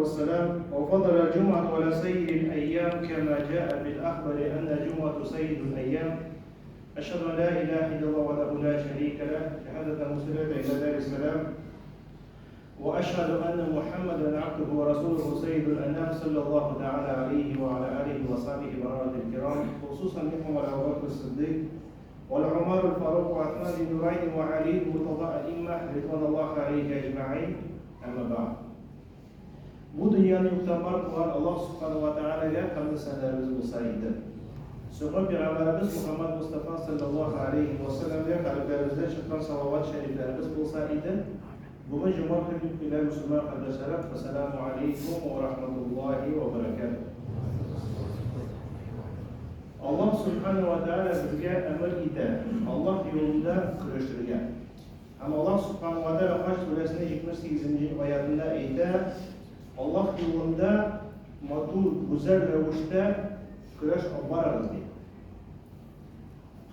والسلام وفضل الجمعة على سيد الأيام كما جاء بالأخبار أن الجمعة سيد الأيام. أشهد أن لا إله إلا الله وحده لا شريك له، شهادة مسلمة إلى دار السلام. وأشهد أن محمدا عبده ورسوله سيد الأنام صلى الله تعالى عليه وعلى آله وصحبه بررة الكرام، خصوصا منهم على أبو بكر الصديق والعمر الفاروق وعثمان بن نورين وعلي المرتضى الأئمة رضوان الله عليه أجمعين. أما بعد. Бу дөньяны юктан бар кылган Аллаһ Субхану ва Тәгаләгә хәмде сәнәләребез булса иде. Соңгы пәйгамбәребез Мухаммад Мустафа саллаллаһу алейһи ва сәлләмгә калебләребездән чыккан салават шәрифләребез булса иде. Бүген җомга көн килә, мөселман кардәшләрем, әссәламү алейкум ва рахматуллаһи ва баракатуһ. Аллаһ Субхану ва Тәгалә безгә әмер итә, Аллаһ юлында көрәшергә. Һәм Аллаһ Субхану ва Тәгалә Хаҗ сүрәсенең 78 нче аятында әйтә, Аллаһ юлында матур, гүзәл рәвештә көрәш алып барыгыз, ди.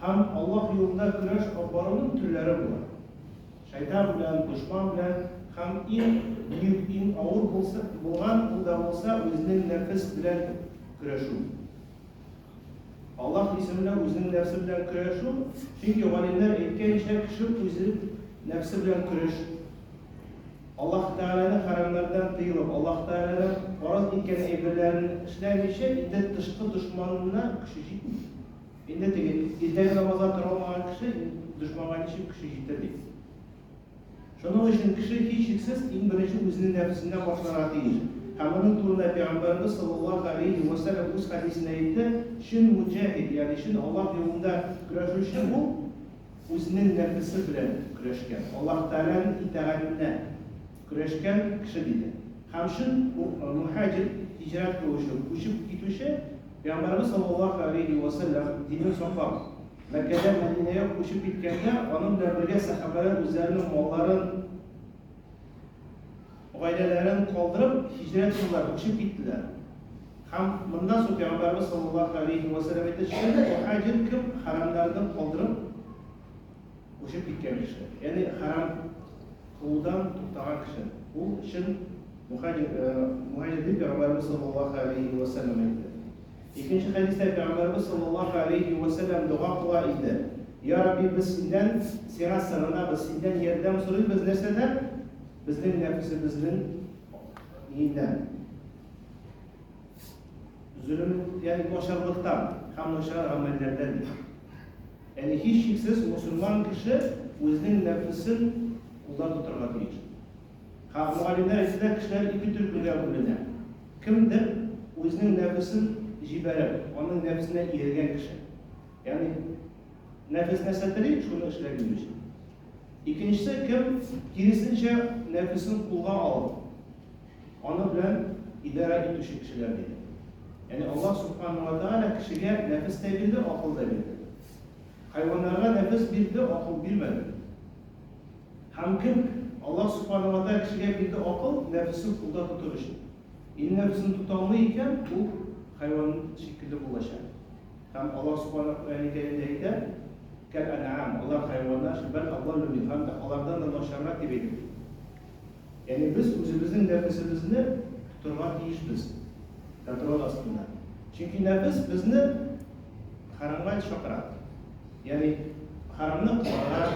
Һәм Аллаһ юлында көрәш алып баруның төрләре була. Шайтан белән, дошман белән һәм иң бөек, иң авыр булса, булган ул да булса үзенең нәфес белән көрәшү. Аллаһ исеменә үзенең нәфсе белән көрәшү, чөнки галимнәр әйткәнчә, кеше үзе нәфсе белән көрәш Аллаһ Тәгаләнең хәрамнардан тыелып, Аллаһ Тәгаләнең фарыз иткән әйберләрен эшләмичә, инде тышкы дошманына көче җитми. Инде теге иртәнге намазга тора алмаган кеше дошманга ничек көче җитер ди. Шуның өчен кеше һичшиксез иң беренче үзенең нәфесеннән башларга тиеш. Һәм моның турында Пәйгамбәребез саллаллаһу галәйһи вә сәлләм үз хәдисендә әйтте, Чын муҗаһид, ягъни чын Аллаһ юлында көрәшүче ул үзенең нәфесе белән көрәшкән, Аллаһ Тәгаләнең итагатенә көрәшкән кеше, диде. Һәм чын муһаҗир, һиҗрәт кылучы, күчеп китүче, Пәйгамбәребез саллаллаһу галәйһи вә сәлләм динен саклап, Мәккәдән Мәдинәгә күчеп киткәндә, аның белән бергә сәхабәләр үзләренең малларын, гаиләләрен калдырып, һиҗрәт кылдылар, күчеп киттеләр. Һәм моннан соң Пәйгамбәребез саллаллаһу алейһи ва сәлләм әйтте, чын мухаҗир кем хәрамнарны калдырып күчеп киткән кеше. Ягъни хәрам кылудан туктаган кеше. Ул чын мухаҗир, мухаҗир дип Пәйгамбәребез саллаллаһу алейһи ва сәлләм әйтте. Икенче хәдистә Пәйгамбәребез саллаллаһу алейһи вә сәлләм дога кыла иде, Я Рабби, без Синнән, Сиңа сыгынабыз, Синнән ярдәм сорыйбыз нәрсәдә? Безнең нәфесебезнең ниеннән? Зөлем, ягъни начарлыктан һәм начар гамәлләрдән дип. Ягъни һичшиксез мусульман кеше үзенең нәфесен кулда тотарга тиеш. Һәм мөгаллимнәр әйтсә, кешеләр ике төркемгә бүленә. Кемдер үзенең нәфесен җибәреп, аның нәфесенә ияргән кеше. Ягъни нәфес нәрсә тели, шуны эшләп йөрүче. Икенчесе, кем киресенчә нәфесен кулга алып, аны белән идарә итүче кешеләр диде. Ягъни Аллаһ субхану ва тааля кешегә нәфес тә бирде, акыл да бирде. Хайваннарга нәфес бирде, акыл бирмәде. Һәм кем Аллаһ Субхану ва Тааля кешегә бирде акыл, нәфесен кулда тотыр өчен. Инде нәфесен тота алмый икән, ул хайван шикелле булачак. Һәм Аллаһ Субхану Коръәни Кәримдә әйтә, Кәл ән'ам, алар хайваннар, бәл адаллю мин, һәм дә алардан да начаррак дип әйтә. Ягъни без үзебезнең нәфесебезне тотырга тиешбез, контроль астында. Чөнки нәфес безне харамга чакыра. Ягъни харамны кылырга,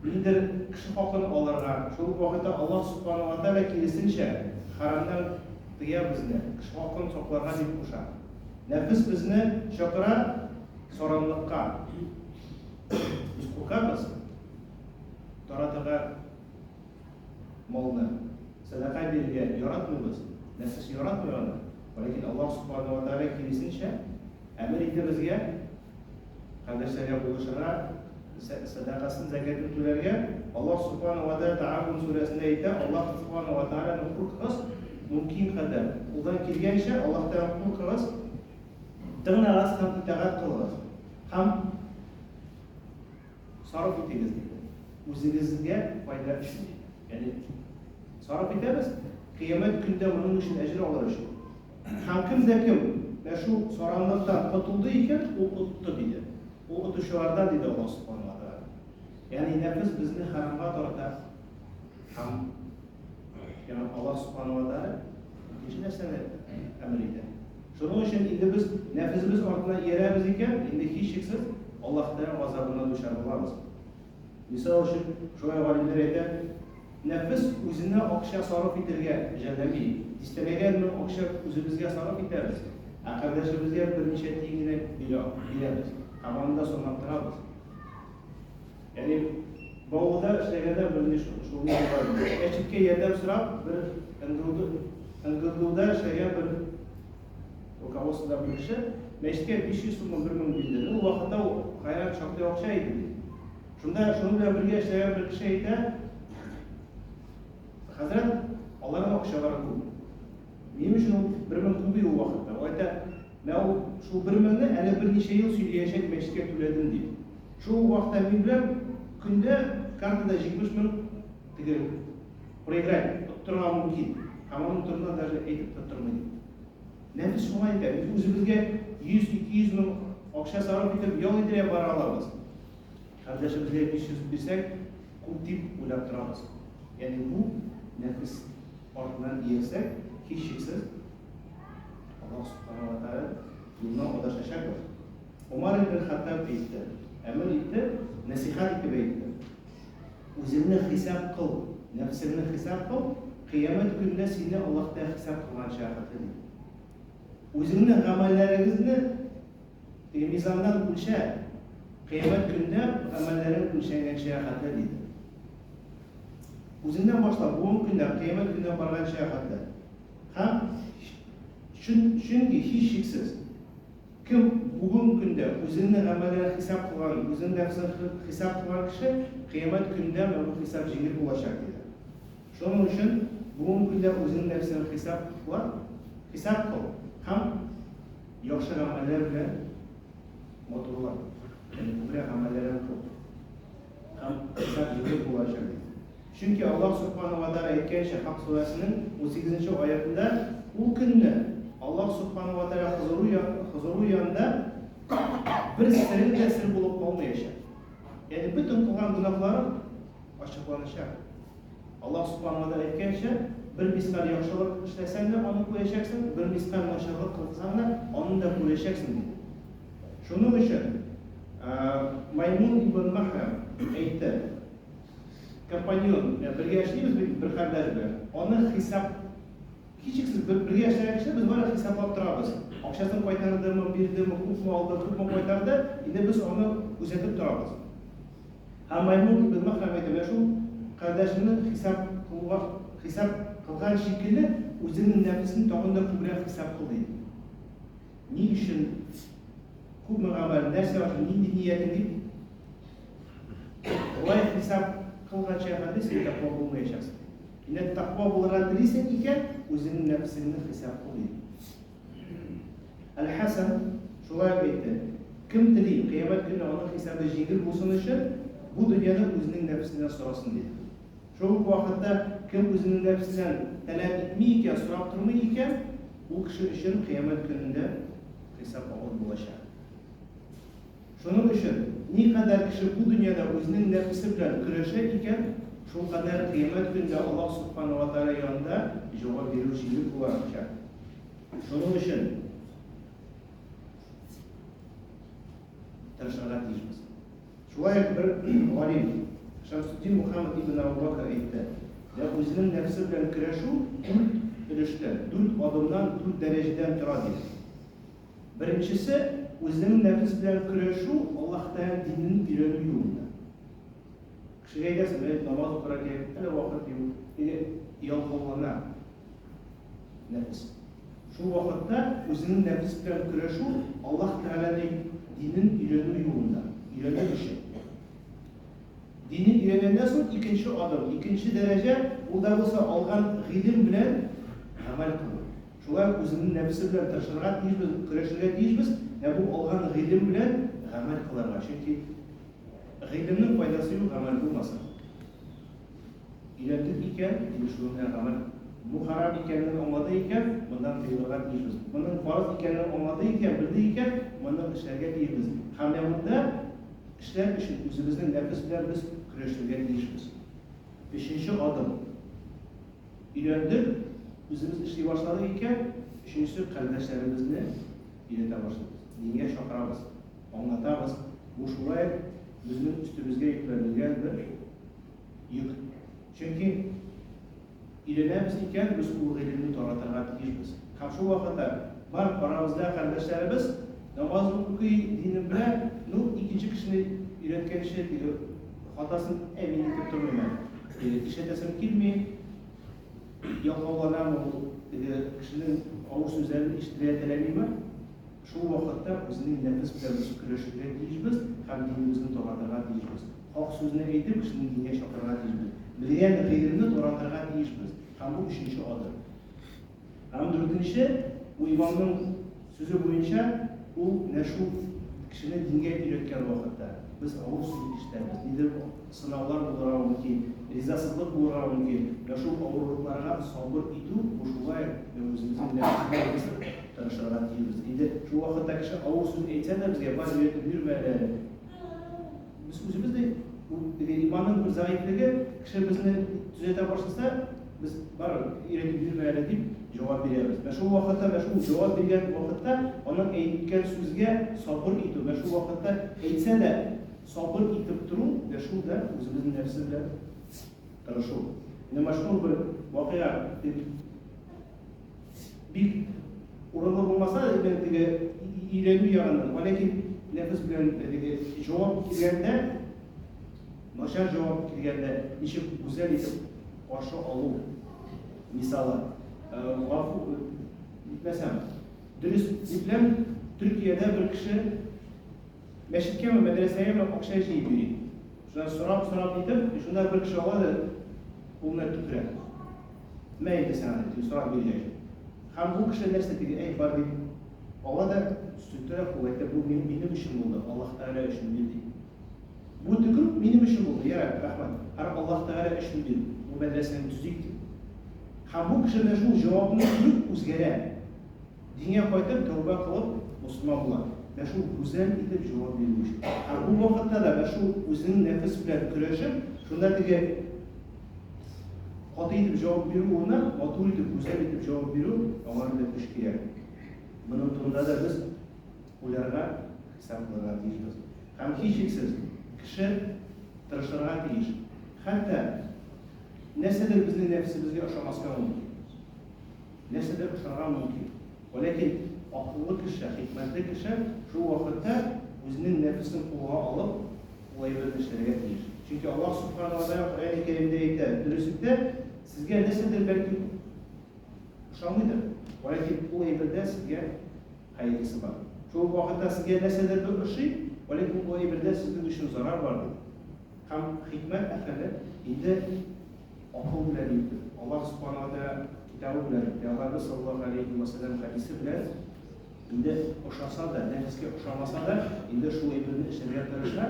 ниндидер кеше хакын алырга. Шул ук вакытта Аллаһ Субхану ва Тааля киресенчә, харамнан тыя безне, кеше хакын сакларга дип куша. Нәфес безне чакыра саранлыкка. Без куркабыз таратырга малны, сәдака бирергә яратмыйбыз. Нәфес яратмый аны. Ләкин Аллаһ Субхану ва Тааля киресенчә әмер итә безгә кардәшләргә булышырга, сәдакасын, зәкятын түләргә. Аллаһ Субхану ва Тааля Тагабун сүрәсендә әйтә, Аллаһ Субхану ва Тааляны куркыгыз, мөмкин кадәр, кулдан килгәнчә Аллаһтан куркыгыз, тыңлагыз һәм итагать кылыгыз. Һәм сарыф итегез диде. Үзегезгә файда өчен диде. Ягъни сарыф итәбез, кыямәт көндә моның өчен әҗер алыр өчен. Һәм кем дә кем менә шул саранлыктан котылды икән, ул отты диде. Ул отучылардан диде Аллаһ Субхану ва Тааля. Ягъни нәфес безне харамга тарта һәм Ягъни Аллаһ Субхану ва Тааля икенче нәрсәне әмер итә. Шуның өчен инде без нәфесебез артына иярәбез икән, инде һичшиксез Аллаһ Тәгалә газабына дучар булабыз. Мисал өчен, шулай галимнәр әйтә, нәфес үзенә акча сарыф итергә жәлләми. Дистәләгән мең акча үзебезгә сарыф итәбез, ә кардәшебезгә берничә тиен генә бирәбез һәм аны да санап торабыз. Ягъни Баулыда эшләгәндә берни шуны бар. Мәчеткә ярдәм сорап, бер НГДУда эшләгән бер руководствода бер кеше мәчеткә 500 суммы 1000 бирде. Ул вакытта ул хайран шактый акча иде. Шунда шуның белән бергә эшләгән бер кеше әйтә, хәзрәт, аларның акчалары күп. Минем өчен ул 1000 күп иде ул вакытта. Ул әйтә, Менә ул шул бер меңне әле берничә ел сөйләячәк мәчеткә түләдем дип. Шул ук вакытта мин беләм, көндә картада 70 мең теге проиграть, оттырырга мөмкин. Һәм аның турында даже әйтеп тә тормый дип. Нәфес шуңа әйтә, без үзебезгә 100-200 мең акча сарыф итеп ял итәргә бара алабыз. Кардәшебезгә 500 бирсәк, күп дип уйлап торабыз. Ягъни бу нәфес артыннан иярсәк, һичшиксез Аллаһ Субхану ва Тааля юлыннан адашачакбыз. Умар ибн Хаттаб әйтте, әмер итте, нәсихәт итеп әйтте. Үзеңне хисап кыл, нәфсеңне хисап кыл, кыямәт көнендә сине Аллаһ Тәгалә хисап кылганча хәтле ди. Үзеңне гамәлләрегезне теге мизаннан үлчә, кыямәт көнендә гамәлләрең үлчәнгәнчә хәтле диде. Үзеңнән башлап, бүгенге көндә кыямәт көненә барганча хәтле. Һәм чөнки, һичшиксез, кем бүген көндә үзенең гамәлләрен хисап кылган, үзенең нәфсен хисап кылган кеше, кыямәт көнендә менә бу хисап җиңел булачак, диде. Шуның өчен бүген көндә үзеңнең нәфсеңне хисап кыла, хисап кыл һәм яхшы гамәлләр белән матурлан. Ягъни күбрәк гамәлләрен кыл. Һәм хисап җиңел булачак, диде. Чөнки Аллаһ Сүбхәнәһү вә Тәгалә әйткәнчә, Хак сүрәсенең унсигезенче аятендә, Ул көнне Аллаһ Сүбхәнәһү вә Тәгалә хозуры хозуры янында бер серең дә сер булып калмаячак. Ягъни бөтен кылган гөнаһларың ачыкланачак. Аллаһ Сүбхәнәһү вә Тәгалә әйткәнчә, бер мискаль яхшылык эшләсәң дә, аны күрәчәксең, бер мискаль начарлык кылсаң да, аны да күрәчәксең, диде. Шуның өчен Маймун ибн Махрам әйтте, Компаньон, бергә эшлибез бит бер кардәш белән. Аны хисап һичшиксез бер, бергә эшләгән кеше без бары хисаплап торабыз. Акчасын кайтардымы, бирдеме, күпме алды, күпме кайтарды, инде без аны күзәтеп торабыз. Һәм Маймун ибн Махрам әйтә, менә шул кардәшеңне хисап кылуга, хисап кылган шикелле, үзеңнең нәфесен тагын да күбрәк хисап кыл, ди. Ни өчен күпме гамәл, нәрсә өчен, нинди ниятең дип, болай хисап кылганча хәтле син тәкъва булмаячаксың. Инде тәкъва булырга телисең икән, үзеңнең нәфесеңне хисап кыл диде. Әл-Хасан шулай ук әйтте. Кем тели, кыямәт көне аның хисабы җиңел булсын өчен, бу дөньяда үзенең нәфесеннән сорасын диде. Шул ук вакытта кем үзенең нәфесеннән таләп итми икән, сорап тормый икән, ул кеше өчен кыямәт көнендә хисап авыр булачак. Шуның өчен никадәр кеше бу дөньяда үзенең нәфесе белән көрәшә икән, шулкадәр кыямәт көнендә Аллаһ Сүбхәнәһү вә Тәгалә янында җавап бирү җиңел булачак. Шуның өчен тырышырга тиешбез. Шулай ук бер галим Шәмсетдин Мухаммад ибн Әбу Бакр әйтте, Дә үзенең нәфсе белән көрәшү дүрт өлештән, дүрт адымнан, дүрт дәрәҗәдән тора, диде. Беренчесе, үзенең нәфес белән көрәшү Аллаһ Тәгаләнең динен өйрәнү юлында. Кешегә әйтәсең, менә намаз укырга кирәк, әле вакыт юк, теге ялкаулана нәфес. Шул вакытта үзенең нәфес белән көрәшү Аллаһ Тәгаләнең динен өйрәнү юлында, өйрәнү өчен. Динен өйрәнгәннән соң икенче адым, икенче дәрәҗә, ул да булса алган гыйлем белән гамәл кылу. Шулай ук үзеңнең нәфесе белән тырышырга тиешбез, көрәшергә тиешбез, ә бу алган гыйлем белән гамәл кылырга. Чөнки гыйлемнең файдасы юк гамәл булмаса. Өйрәндек икән, инде шуның белән гамәл. Бу харам икәнен аңлады икән, моннан тыелырга тиешбез. Моның фарыз икәнен аңлады икән, белде икән, моны эшләргә тиешбез. Һәм менә монда эшләр өчен үзебезнең нәфес белән без көрәшергә тиешбез. Өченче адым. Өйрәндек, үзебез эшли башладык икән, өченчесе кардәшләребезне өйрәтә башлыйбыз. Дингә чакырабыз, аңлатабыз. Бу шулай ук безнең өстебезгә йөкләнелгән бер йөк. Чөнки өйрәнәбез икән, без ул гыйлемне таратырга тиешбез. Һәм шул вакытта бар арабызда кардәшләребез намаз укый, динен белә, ну, икенче кешене өйрәткәнче теге хатасын ә мин итеп тормыйм әле. Теге ишетәсем килми, ялкауланамы ул, теге кешенең авыр сүзләрен ишетергә теләмиме? Шул вакытта үзенең нәфес белән без көрәшергә тиешбез һәм динебезне таратырга тиешбез. Хак сүзне әйтеп, кешене дингә чакырырга тиешбез. Белгән гыйлемне таратырга тиешбез. Һәм бу өченче адым. Һәм дүртенче, бу имамның сүзе буенча, ул менә шул кешене дингә өйрәткән вакытта без авыр сүз ишетәбез. Нидер сынаулар булырга мөмкин, ризасызлык булырга мөмкин. Менә шул авырлыкларга сабыр итү, бу шулай ук үзебезнең нәфесебезгә без тырышырга тиешбез. Инде шул вакытта кеше авыр сүз әйтсә дә безгә, бар өйрәтеп йөрмә әле. Без үзебез дә теге иманның бер зәгыйфьлеге, кеше безне төзәтә башласа, без бар өйрәтеп йөрмә әле дип җавап бирәбез. Менә шул вакытта, менә шул җавап биргән вакытта аның әйткән сүзгә сабыр итү, менә шул вакытта әйтсә дә сабыр итеп тору, менә шул да үзебезнең нәфсе белән тырышу. Менә мәшһүр бер вакыйга бик урынлы булмаса да, инде теге өйрәнү ягыннан, вәләкин нәфес белән теге җавап килгәндә, начар җавап килгәндә, ничек гүзәл итеп каршы алу мисалы. Гафу итмәсәм, дөрес дип беләм, Төркиядә бер кеше мәчеткәме, мәдрәсәгәме акча җыеп йөри. Шуннан сорап-сорап итеп, шунда бер кеше ала да кулына төкерә. Мә инде сиңа дип, сорап биргәч. Һәм бу кеше нәрсә диде, әй бар дип ала да сөртә дә кул әйтә, бу минем өчен булды, Аллаһ Тәгалә өчен бир ди. Бу төкерү минем өчен булды, ярар, рәхмәт. Һәм Аллаһ Тәгалә өчен бир, бу мәдрәсәне төзик дип. Һәм бу кеше менә шул җавапны күреп үзгәрә. Дингә кайтып, тәүбә кылып, мосылман була. Менә шул гүзәл итеп җавап бирү өчен. Һәм бу вакытта да менә шул үзенең нәфес белән көрәшеп, шунда теге каты итеп җавап бирү урынына матур итеп, гүзәл итеп җавап бирү аңа да көч кирәк. Моның турында да без уйларга, хисап кылырга тиешбез. Һәм һичшиксез, кеше тырышырга тиеш. Хәтта нәрсәдер безнең нәфесебезгә ошамаска мөмкин. Нәрсәдер ошарга мөмкин. Вәләкин акыллы кеше, хикмәтле кеше шул вакытта үзенең нәфесен кулга алып, ул әйберне эшләргә тиеш. Чөнки Аллаһ Субхану ва Тәгалә Коръәни Кәримдә әйтә, дөреслектә сезгә нәрсәдер бәлки ошамыйдыр, вәләкин ул әйбердә сезгә хәерлесе бар. Шул ук вакытта сезгә нәрсәдер бер ошый, вәләкин ул әйбердә сезнең өчен зарар бар ди. Һәм хикмәт әһеле инде акыл белән йөртеп, Аллаһ Субхана ва Тәгалә китабы белән, Пәйгамбәрбез саллаллаһу галәйһи вә сәлләм хәдисе белән инде ошаса да, нәфескә ошамаса да, инде шул әйберне эшләргә тырыша,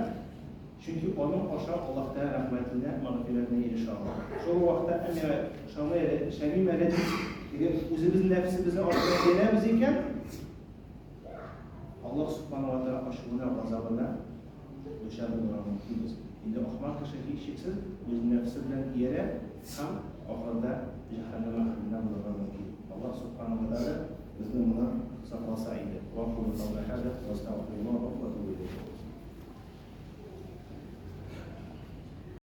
чөнки аның аша Аллаһ Тәгалә рәхмәтенә, мәгъфирәтенә ирешә ала. Шул ук вакытта, ә миңа ошамый әле, эшләмим әле дип, теге үзебезнең нәфесебезне артына иярәбез икән, Аллаһ Субхана ва Тәгалә ачуына, газабына дучар булырга мөмкинбез. Инде ахмак кеше һичшиксез үз нәфсе белән иярә һәм ахырда җәһәннәм әһеленнән булырга мөмкин. Аллаһ Субхана ва Тәгалә безне моннан сакласа иде. Ва акулу каули һаза ва астагфируллаһ ва атубу иләйһ.